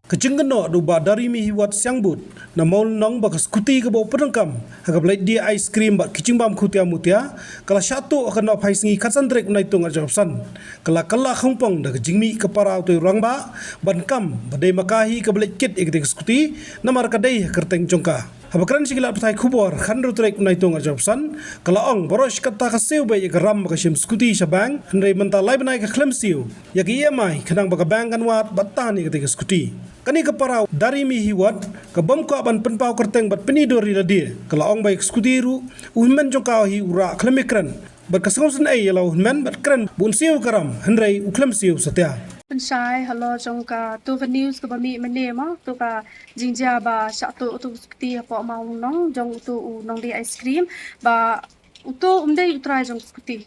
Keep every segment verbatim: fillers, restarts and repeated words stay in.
Ka jingkynnoh da u Bah Darimi Hiwot Siangbut na Mawlynnong ba ka skuti kaba u pyndonkam ha kaba leit die ice cream bad ki jingbam khutia mutia ka la shah tuh ha ka nohphai sngi khatsan tarik u Naitung arhajar arphew san ka la kylla khongpong da ka jingmih ka para utei u rangbah ban kam ba dei ma ka hi kaba leit kit ïa katei ka skuti namar ka dei ha kyrteng jong ka. Haba kren sha ki lad pathai khubor ha ka khatar tarik u Naitung arhajar arphew san ka la ong baroh shi katta ka siew beit ïa ka ram ba ka shim skuti sha bank, hynrei mynta lai bnai ka khlem siew ïa ka E M I khnang ba ka bank kan wad bad tan ïa katei ka skuti. Kane ka para u Darimi Hiwot ka bym kwah ban pynpaw kyrteng bad pyni dur ïa lade ka la ong ba ïa ka skuti ruh u hynmen jong ka hi u rah khlem ïakren bad ka sngewsynei ïa la u hynmen bad kren ba un siew ka ram, hynrei u khlem siew satia. Pynshai halor jong kato ka news kaba mih mynne mo, to ka jingjia ba shah tuh uto u skuti hapoh Mawlynnong jong uto u nongdie ice cream, ba uto um dei u trai jong u skuti.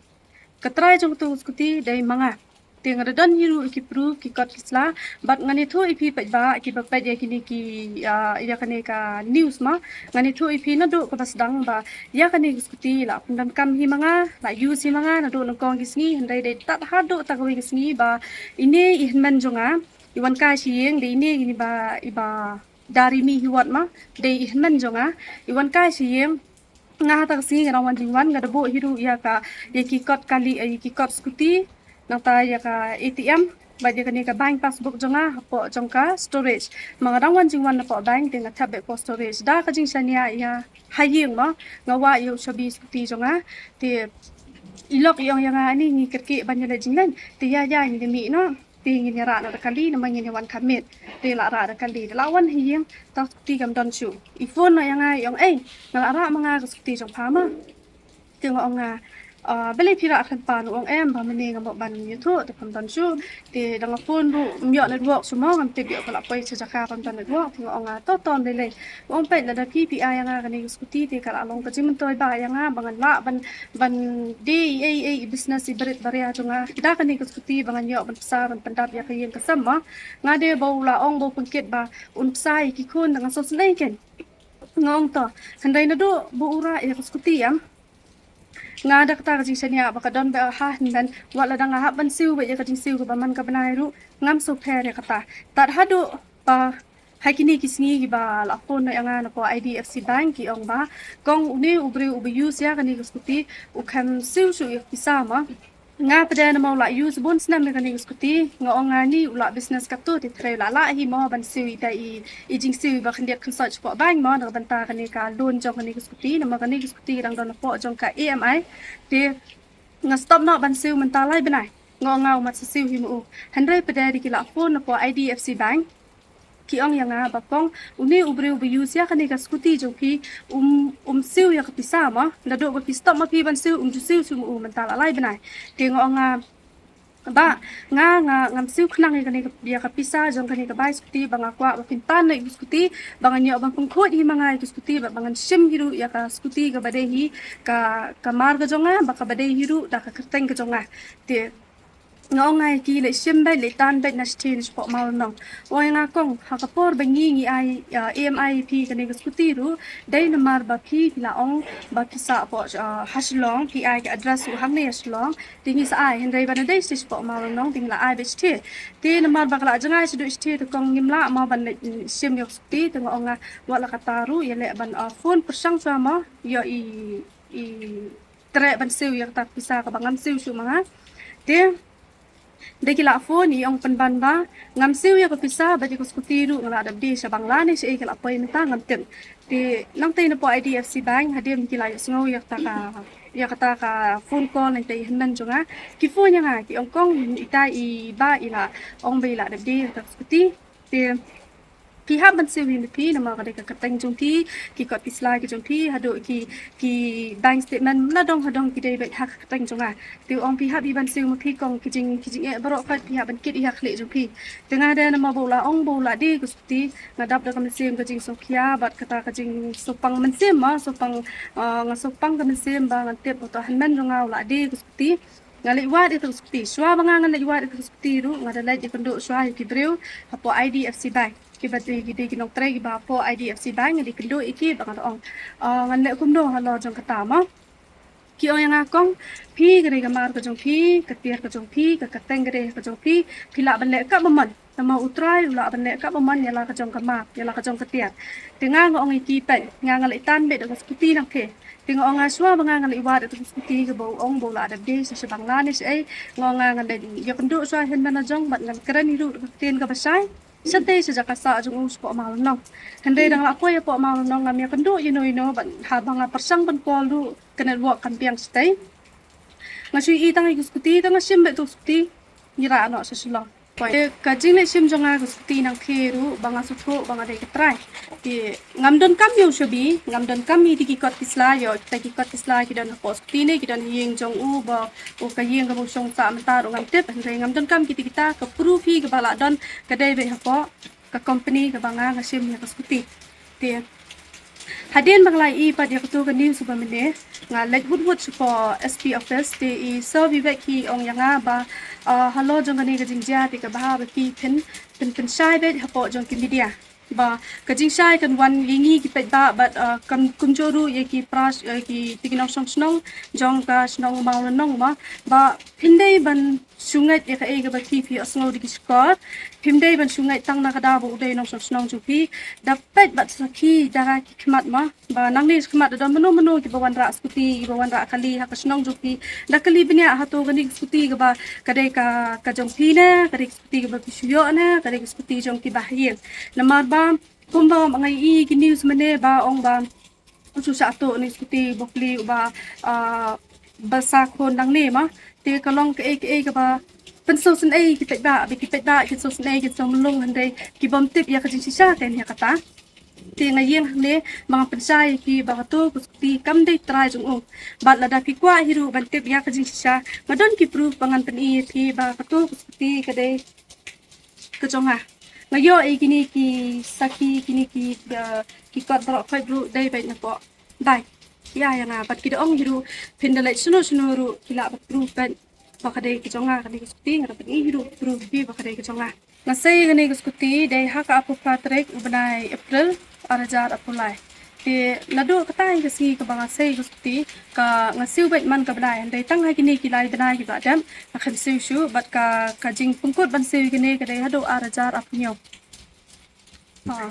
Ka trai jong uto u skuti dei ma nga. Te nga da don hi ruh ïa ki proof, ki kot ki sla, bad ngan ïathuh ïa phi paidbah kiba peit ïa kine ki, ah, ïa kane ka news mo. Ngan ïathuh ïa phi naduh kaba sdang ba ïa kane ka skuti la pyndonkam hi ma nga, la use hi ma nga naduh nyngkong ki sngi, hynrei dei tad haduh ta kawei ka sngi ba ine i hynmen jong nga i wan kai sha ïing, dei ine ine ba, i Bah Darimi Hiwot mo, dei i hynmen jong nga, i wan kai sha ïing. Nga ha ta ka sngi nga dang wan jingwan nga da buh hi ruh ïa ka, ïa ki kot kali, ïa ki kot skuti, nangta ïa ka A T M bad ïa kane ka bank passbook jong nga hapoh jong ka storage. Ma nga dang wan jingwan napoh bank te nga thep beit hapoh storage. Da ka jingshaniah ïa ha ïing mo, nga wad ïa u shabi skuti jong nga. Te i lok i ong ïa nga, ani ngi kyrkieh ban ïaleit jingngeit. Te ïa ïa ngi da mih noh. Te ngin ïa rah noh da kali, namar ngin ïa wan kham miet. Te la rah da kali, te la wan ha ïing, ta skuti kam don shuh. I phone noh ïa nga, i ong, ei, nga la rah ma nga ka skuti jong pha mo. Te nga ong nga, ah, balei phi rah khlem pan, u ong em, ba mynne nga mut ban ïathuh, te kam don shuh. Te da nga phone ruh, ym ïoh network shuh mo, ngam tip ïoh ka la poi sha jaka kam don network, te nga ong nga, to to ym lei lei. U ong peit lada phi phi ai ïa nga kane ka skuti te ka la long ka jingmyntoi ba ïa nga ba ngan lah ban, ban die ei ei i business i barit baria jong nga da kane ka skuti ba ngan ïoh ban pynsa ban pyndap ïa ka ïing ka sem mo. Nga de ba u la ong ba u pynkit ba un pynsa ïa ki khun da nga sngewsynei kein. Nga ong to. Hynrei naduh ba u rah ïa ka skuti em, nga da kata ka jingshaniah ba ka don beit ha hynmen, wat lada nga hap ban siew beit ïa ka jingsiew kaba man ka bnai ruh ngam sngewpher ïa kata. Tad haduh ba ha kine ki sngi kiba la phone noh ïa nga napoh I D F C Bank ki ong ba kong une u briew uba use ïa kane ka skuti u khlem siew shuh ïa ka pisa mo. Nga pat de namar u la use bun snem ïa kane ka skuti, nga ong nga ni u la business katto te threi u la lah hi mo ban siew ita i, i jingsiew iba khyndiat khynsoit shapoh bank mo na ka bynta kane ka loan jong kane ka skuti, namar kane ka skuti ka dang don hapoh jong ka E M I. Te nga stop noh ban siew mynta lai bnai. Nga ong nga u mat sa siew hi mo u. Hynrei pat de ki la phone napoh I D F C Bank. Ki ong ïa nga ba kong, une u briew ba use ïa kane ka skuti jong phi, um, um siew ïa ka pisa mo, naduh ba phi stop ma phi ban siew, um ju siew shuh mo u mynta la lai bnai. Te nga ong nga, ba, nga, nga, ngam siew khnang ïa kane ka, ïa ka pisa jong kane ka bai skuti, ba nga kwah ba phin tan noh ïa ka skuti, ba ngan ïoh ban pynkhuid hi ma nga ïa ka skuti, ba, ba ngan shim hi ruh ïa ka skuti kaba dei hi, ka, ka mar ka jong nga, ba kaba dei hi ruh da ka kyrteng ka jong nga. Te nga ong nga ïa ki leit shim beit, leit tan beit na shatei na shapoh Mawlynnong. U ong ïa nga kong, ha ka por ba ngi ngi ai, ah, E M I ïa phi kane ka skuti ruh, dei namar ba phi phi la ong ba phi sah hapoh, ah, ha Shillong, phi ai ka address ruh hangne ha Shillong, te ngi sa ai, hynrei ba na dei shatei shapoh Mawlynnong te ngi la ai beit shatei. Te namar ba ka la jngai shaduh shatei te kong ngim lah mo ban leit, mm, shim ïa ka skuti, te nga ong nga wat la katta ruh ïaleh ban, ah, phone pyrshang shuwa mo ïa i, i treh ban siew ïa kata ka pisa kaba ngam siew shuh ma nga. Te da ki la phone i ong pynban ba ngam siew ïa ka pisa bad ïa ka skuti ruh nga la dap die sha Bangla ne shaei ka la poi mynta ngam tip. Te nangta napoh I D F C Bank hadien ki la ïohsngew ïa kata ka, ïa kata ka phone call nangta i hynmen jong nga ki phone ïa nga ki ong kong ita i ba i la ong ba i la dap die ïa kata ka skuti. Te phi hap ban siew hi ma phi namar ka dei ka kyrteng jong phi, ki kot ki sla ki jong phi, haduh ki, ki bank statement na dong ha dong ki dei beit ha ka kyrteng jong nga. Te u ong phi hap hi ban siew ma phi kong, ki jing, ki jingeh baroh khoit phi hap ban kit hi ha khlieh jong phi. Te nga de namar ba u la ong ba u la die ka skuti, nga dap da ka mynsiem ka jingsngewkhia bad kata ka jingsngewpang mynsiem mo, sngewpang, ah, nga sngewpang ka mynsiem ba ngan tip ba uto hynmen jong nga u la die ka skuti. Nga leit wad ïa ka skuti. Shuwa ba nga ngan leit wad ïa ka skuti ruh, nga da leit ïakynduh shuwa ïa ki briew hapoh I D F C Bank. Kiba dei, ki dei ki nongtrei kiba hapoh I D F C Bank, nga da ïakynduh ïa ki ba nga da ong, ah, ngan leh kumno halor jong kata mo. Ki ong ïa nga, kong, phi ka dei ka mar ka jong phi, ka tiar ka jong phi, ka kyrteng ka dei ka jong phi, phi lah ban leh katba mon. Namar U Trai u lah ban leh katba mon ïa la ka jong ka mar, ïa la ka jong ka tiar. Te nga nga ong ïa ki, peit, nga nga leit tan beit da ka skuti nangtei. Te nga ong nga, shuwa ba nga nga leit wad da ka skuti kaba u ong ba u lah dep die sha Bangla ne shaei, nga ong nga nga leit ïakynduh shuwa hynmen la jong bad ngan kren hi ruh da ka ktien kaba shai shatei sha jaka sah jong u shapoh Mawlynnong. Hynrei dang la poi hapoh Mawlynnong ngam ïakynduh ïano ïano bad haba nga pyrshang ban call ruh ka network kam biang shatei. Nga shu ïohi tang ïa ka skuti, tang nga shim beit tu skuti, ngi rah noh sha Shillong. Te ka jingleit shim jong nga ka skuti nangtei ruh ba nga sngewthuh ba nga dei ka trai. Te ngam donkam ïa u shabi, ngam donkam ïa ki kot ki sla, ïoh kita ki kot ki sla ki don hapoh skuti ne ki don ha ïing jong u ba u ka ïing kaba u shong sah mynta ruh ngam tip, hynrei ngam donkam kita kita, ka proof hi kaba lah don ka dei beit hapoh ka company kaba nga nga shim ïa ka skuti. Te hadien ba nga la ïohi pat ïa katu ka news ba mynne, nga leit wut wut shapoh S P office, te i Sir Vivek i ong ïa nga ba, ah, halor jong kane ka jingjia, te kaba bha ba phi phin, phin pynshai beit hapoh jong ki media. Ba ka jingshai kan wan ïa ngi ki paidbah bad, ah, kan kumjuh ruh ïa ki para, ïa ki, ïa ki nongshong shnong jong ka shnong Mawlynnong, ma ba phin dei ban shu ngeit ïa kaei kaba phi phi ïohsngew da ki shkor. Phim dei ban shu ngeit tang na ka daw ba u dei nongshong shnong jong phi. Da peit bad sakhi da ki khmat, ma ba nangne shakhmat da don mano mano kiba wanrah skuti, kiba wanrah kali ha ka shnong jong phi. Da kali bniah, hato kane ka skuti kaba ka dei ka, ka jong phi ne, ka dei ka skuti kaba phi shu ïoh ne, ka dei ka skuti jong ki bahaïing. Namar ba kumba nga ïohi ki news mynne ba ong ba u shu shah tuh ne skuti bokli uba, ah, ba sa khun nangne, ma te ka long kaei kaei kaba pynsngewsynei ïa ki paidbah, ba ki paidbah ki sngewsynei, ki sngewmlung, hynrei ki bym tip ïa ka jingshisha kein ïa kata. Te nga ïeng hangne ba ngan pynshai ïa ki ba kato ka skuti kam dei trai jong u. Bad lada phi kwah hi ruh ban tip ïa ka jingshisha, nga don ki proof ba ngan pyni ïa phi ba kato ka skuti ka dei ka jong nga. Nga ïoh ïa kine ki sakhi, kine ki, uh, ki kot baroh khoit ruh dei beit napoh bai. Ïa, ïa nga, bad ki da ong hi ruh phin da leit shano shano ruh ki lah ban proof beit ba ka dei ka jong nga kane ka skuti. Nga da pyni hi ruh proof hi ba ka dei ka jong nga. Nga sei kane ka skuti dei ha ka arphew phra tarik u bnai April, ar hajar arphew lai. Te naduh kata hi ka sngi kaba nga sei ka skuti, ka nga siew beit man ka bnai, hynrei tang ha kine ki lai bnai kiba dep nga khlem siew shuh, bad ka, ka jingpynkut ban siew kane ka dei haduh ar hajar arphew hynñiew. Ha.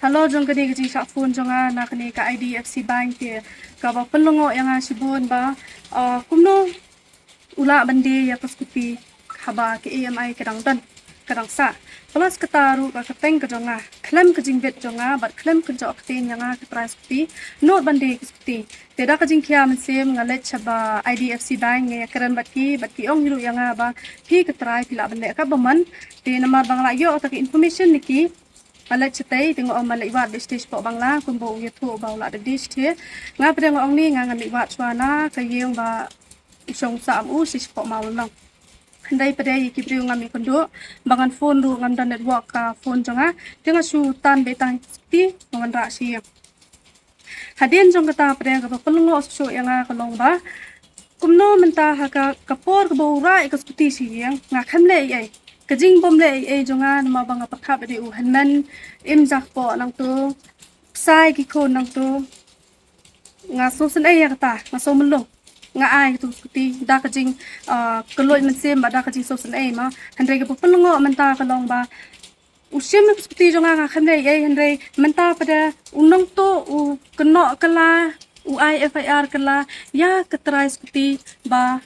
Halor jong kane ka jingshah phone jong nga na kane ka I D F C Bank, te kaba pynlyngngoh ïa nga shibun ba, ah, kumno u lah ban die ïa ka skuti haba ka E M I ka dang don, ka dang sah. Plus kata ruh ka kyrteng ka jong nga, khlem ka jingbit jong nga bad khlem kynjoh ktien ïa nga ka trai skuti, nud ban die ka skuti. Te da ka jingkhia mynsiem nga leit sha ba I D F C Bank, nga ïakren bad ki, bad ki ong hi ruh ïa nga ba phi ka trai, phi lah ban leh katba mon. Te namar ba nga la ïoh kata ka information na ki, nga leit shatei, te nga ong ban leit wad beit shatei shapoh Bangla, kumba u ïathuh ba u lah dep die shatei. Nga pat nga ong ne nga ngan leit wad shuwa na ka ïing ba u shong sah ma u, shatei shapoh Mawlynnong. Hynrei pat ïa ki briew ngam ïakynduh, ba ngan phone ruh ngam don network ka phone jong nga, te nga shu tan beit tang skuti, nga wanrah sha ïing. Hadien jong kata pat kaba pynlyngngoh shuh shuh ïa nga ka long ba kumno mynta ha ka, ka por kaba u rah ïa ka skuti sha ïing, nga khlem leh ei ei. Ka jingbym leh ei ei jong nga namar ba nga pyrkhat ba dei u hynmen im jakpoh nangto, psa ïa ki khun nangto. Nga sngewsynei ïa kata, nga sngewmlung. Nga ai katu ka skuti da ka jing, ah, kylluid mynsiem bad da ka jingsngewsynei, ma. Hynrei kaba pynlyngngoh mynta ka long ba u shim ïa ka skuti jong nga, nga khlem leh ei ei, hynrei mynta pat u nongtuh u kynnoh kylla, u ai F I R kylla ïa ka trai skuti ba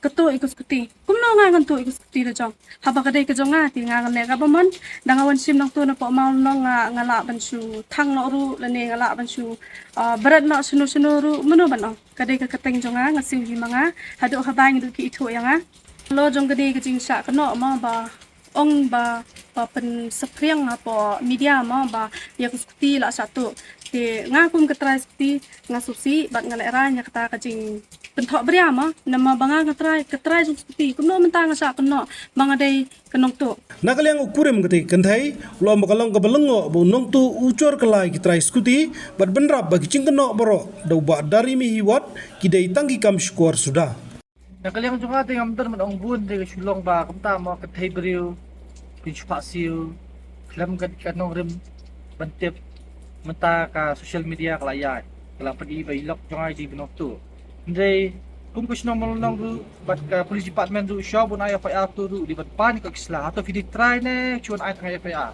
ka tuh ïa ka skuti. Kumno nga ngan tuh ïa ka skuti la jong? Haba ka dei ka jong nga, te nga ngan leh katba mon. Da nga wan shim nangto napoh Mawlynnong, nga, nga lah ban shu thang noh ruh, lane nga lah ban shu, ah, bret noh shano shano ruh, mano ban ong? Ka dei ka kyrteng jong nga, nga siew hi ma nga, haduh haba ngi duh ki ithuh ïa nga. Halor jong ka dei ka jingshah kynnoh ma ba ong ba, ba pynsaphriang hapoh media ma ba ïa ka skuti la shah tuh. Te nga kum ka trai skuti nga sngewsih bad nga lehraiñ ïa kata ka jingpynthoh bria ma, namar ba nga ka trai, ka trai jong skuti, kumno mynta nga shah kynnoh ba nga dei ka nongtuh. Na ka liang u kurim kata ka kynthei u la ong ba ka long kaba lyngngoh ba u nongtuh u jor kylla ïa ki trai skuti bad bynrap ba ki jingkynnoh baroh da u Bah Darimi Hiwot ki dei tang ki kam shukor suda. Na ka liang jong nga te ngam don ban ong bun, te ka shu long ba kumta mo, ka kynthei briew phin shu phah siew khlem ka, ka nongrim ban tip. Mynta ka social media ka la ïaid, ka la pyni ba i lok jong nga i dei ba nongtuh. Hynrei Kum ka shnong Mawlynnong ruh bad ka police department ruh shuwa ban ai F I R tu ruh dei ban pan ïa ka koit ka sla. Hato phi dei trai ne shuwa ai tang ïa F I R.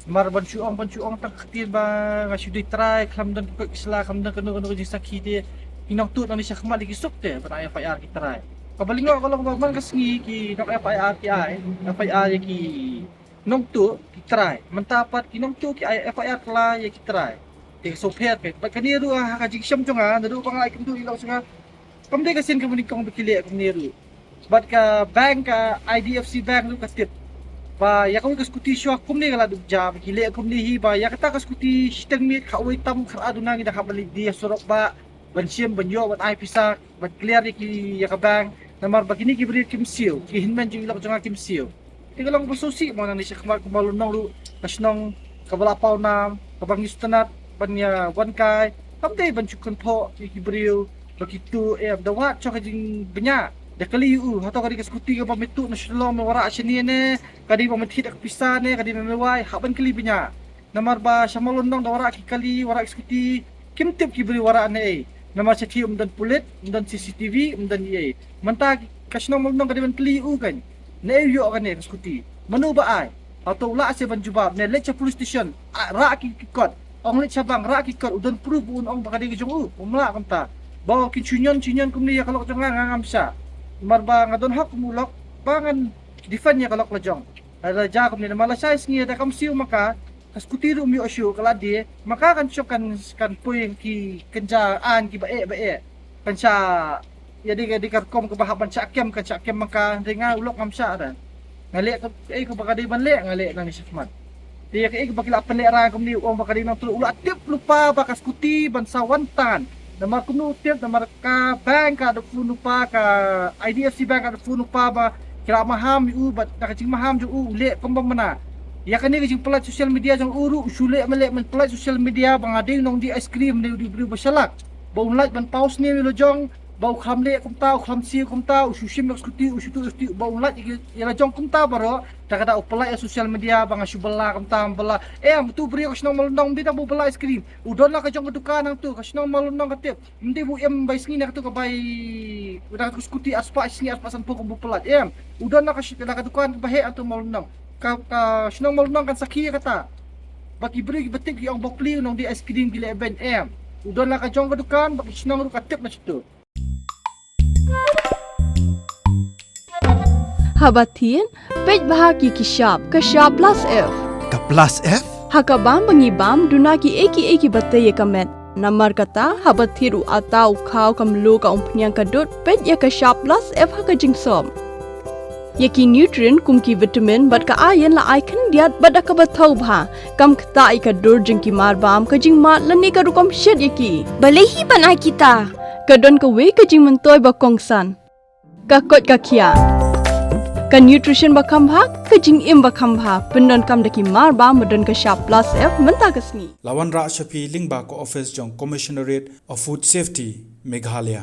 Namar ban shu ong ban shu ong tang ka ktien ba nga shu dei trai, khlem don ka koit ka sla, khlem don kano kano ka jingsakhi te, ki nongtuh nangne shakhmat ki suk te ban ai F I R ki trai. Kaba lyngngoh ka long ba man ka sngi ki nong F I R ki ai F I R ïa ki nongtuh ki trai. Mynta pat ki nongtuh ki ai F I R kylla ïa ki trai. Te ka sngewpher ka. Bad kane ruh ha ka jingshem jong nga, naduh ba nga la ïakynduh ïa i lok jong nga, kam dei ka sien kaba nyngkong ba ki leh kumne ruh. Bad ka bank, ka I D F C Bank ruh ka tip ba ïa kawei ka skuti shuwa kumne ka la dep jia, ba ki leh kumne hi, ba ïa kata ka skuti shiteng miet khatwei tam khatar duna ngi da hap ban leit die surok ba ban shim, ban ïoh, ban ai pisa, ban clear ïa ki, ïa ka bank. Namar ba kine ki briew kim siew, ki hynmen jong i lok jong nga kim siew. Te ka long ba sngewsih mo nangne shakhmat ka Mawlynnong ruh ka shnong kaba la paw nam, kaba ngi sngewtynnat ban ïa wan kai. Kam dei ban shu kynthoh ïa ki briew ba ki tuh, em, da wad shuwa ka jingbniah. Da kylli ïa u, hato ka dei ka skuti kaba me tuh na Shillong me wanrah shane ne, ka dei ba me thied da ka pisa ne, ka dei ba me wai, hap ban kylli bniah. Namar ba sha Mawlynnong da wanrah ki kali, wanrah ki skuti, kim tip ki briew wanrah ne ei. Namar shathie um don pulit, um don C C T V, um don ei ei. Mynta ka shnong Mawlynnong ka dei ban kylli ïa u kan, ne ei u ïoh kane ka skuti, mano ba ai? Hato u lah se ban jubab ne leit sha police station, a, rah ki, ki kot. Ong leit sha bank, rah ki kot, u don proof ba un ong ba ka dei ka jong u? Um lah kumta. Ba kin shu ñion shu ñion kumne ïa ka lok jong nga, nga ngam shah. Namar ba nga don hok kum u lok ba ngan defend ïa ka lok la jong. Lada jia kumne, namar lashai sngi lada kam siew ma ka, ka skuti ruh um ïoh shuh, ka la die, ma ka kan shong kan, kan poi ki kynja aiñ kiba eh ba eh. Kan shah ïa dei ka, dei ka rukom kaba hap ban shah kem, kan shah kem ma ka, hynrei nga u lok ngam shah da. Nga leh kaei kaba ka dei ban leh, nga leh nangne shakhmat. Te ïa kaei kaba ki la pynlehrain kumne, u ong ba ka dei nongtuh, u la tip lypa ba ka skuti ban sa wan tan. Namar kumno u tip, namar ka bank ka da phone lypa, ka I D F C Bank ka da phone lypa ba ki la maham ïa u, bad da ka jingmaham jong u, u leh kumba mynta. Ïa kane ka jingpyllait social media jong u ruh, u shu leh ma leh ban pyllait social media ba nga dei nongdie ice cream ne u dei u briew ba shalak. Ba un lait ban paw sniew ïa la jong, ba u kham leh kumta, u kham siew kumta, u shu shim ïa ka skuti, u shu tuh ïa ka skuti, ba un lait ïa la jong kumta baroh, da kata u pyllait ïa social media ba nga shu bylla kumta, bylla. Em, utu u briew ka shnong Mawlynnong ym dei tang ba u bylla ice cream. U don la ka jong ka dukan hangtu, ka shnong Mawlynnong ka tip. Ym dei ba u im bai sngi na katu ka bai, na katu ka skuti arspah shi sngi, arspah sanphew kumba u pyllait. Em, u don la ka shi-, la ka dukan kaba heh hangtu Mawlynnong. Ka, ka shnong Mawlynnong kan sakhi ïa kata. Ba ki briew kiba tip ki ong ba u plie u nongdie ice cream ki leh beiñ, em. U don la ka jong ka dukan, ba ka shnong ruh ka tip na shitu. Haba thied, peit bha ki, ki shap, ka shap plus F. Ka plus F? Ha ka bam ba ngi bam, duna kiei kiei kiba tei ïa ka met. Namar kata, haba thied u atta, u khaw, ka mluh, ka umphniang, ka dud, peit ïa ka shap plus F ha ka jingsop. Ïa ki nutrient kum ki vitamin bad ka iron la ai khyndiat bad da kaba thaw bha. Kam ktah ïa ka dur jong ki mar bam, ka jingmad lane ka rukom shet ïa ki. Balei hi ban ai kita? Ka don kawei ka jingmyntoi ba kongsan. Ka koit ka khiah. Ka nutrition ba kham bha, ka jingim ba kham bha. Pyndonkam da ki mar bam ba don ka shap plus F mynta ka sngi. La wanrah sha phi lyngba ka office jong Commissionerate of Food Safety, Meghalaya.